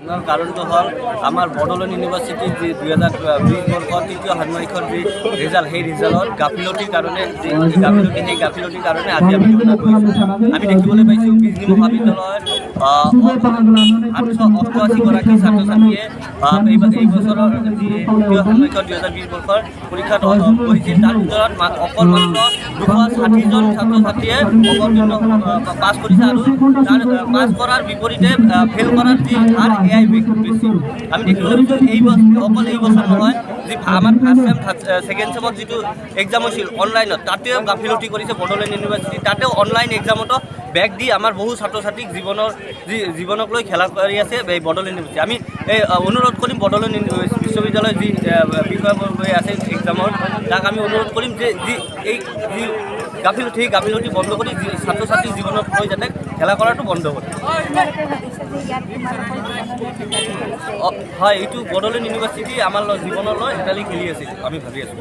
কাৰণটো হ'ল আমাৰ বড়োলেণ্ড ইউনিভাৰ্চিটিৰ যি 2020 বৰ্ষৰ তৃতীয় ষান্মাসিকৰ যি ৰিজাল্ট, সেই ৰিজাল্টত গাফিলতিৰ কাৰণে, যি গাফিলতি, সেই গাফিলতিৰ কাৰণে আজি আমি ধৰ্ণাত বহিছোঁ। আমি দেখিবলৈ পাইছোঁ, বিজনী মহাবিদ্যালয়ত 888গৰাকী ছাত্ৰ ছাত্ৰীয়ে এই বছৰৰ যি তৃতীয় ষান্মাসিকৰ 2020 বৰ্ষৰ পৰীক্ষাত বহিছিল, তাৰ ভিতৰত অকল মাত্ৰ 260জন ছাত্ৰ ছাত্ৰীয়ে অৱতীৰ্ণ, পাছ কৰিছে আৰু তাৰ পাছ কৰাৰ বিপৰীতে ফেইল কৰাৰ যি হাৰ, এয়াই বেছি। আমি দেখিবলৈ পাইছোঁ, এই বছৰ, অকল এই বছৰ নহয়, যি আমাৰ ফাৰ্ষ্ট চেম, ছেকেণ্ড চেমত যিটো এক্সাম হৈছিল অনলাইনত, তাতেও গাফিলতি কৰিছে বড়োলেণ্ড ইউনিভাৰ্চিটি। তাতেও অনলাইন এক্সামতো বেক দি আমাৰ বহু ছাত্ৰ ছাত্ৰীক জীৱনৰ যি জীৱনক লৈ খেলা কৰি আছে এই বড়োলেণ্ড ইউনিভাৰ্চিটি। আমি এই অনুৰোধ কৰিম, বড়োলেণ্ড বিশ্ববিদ্যালয়ৰ যি বিষয়ববীয়া আছে এক্সামৰ, তাক আমি অনুৰোধ কৰিম যে যি এই যি গাফিলতি, সেই গাফিলতি বন্ধ কৰি যি ছাত্ৰ ছাত্ৰীৰ জীৱনত লৈ যাতে খেলা কৰাটো বন্ধ কৰে। তোমালোকে ভাবিছা যে ইয়াত তোমালোকৰ জীৱনলৈ হেতালি খেলিছে? হয়, এইটো বড়োলেণ্ড ইউনিভাৰ্চিটি আমাৰ জীৱনলৈ হেতালি খেলি আছে, আমি ভাবি আছোঁ।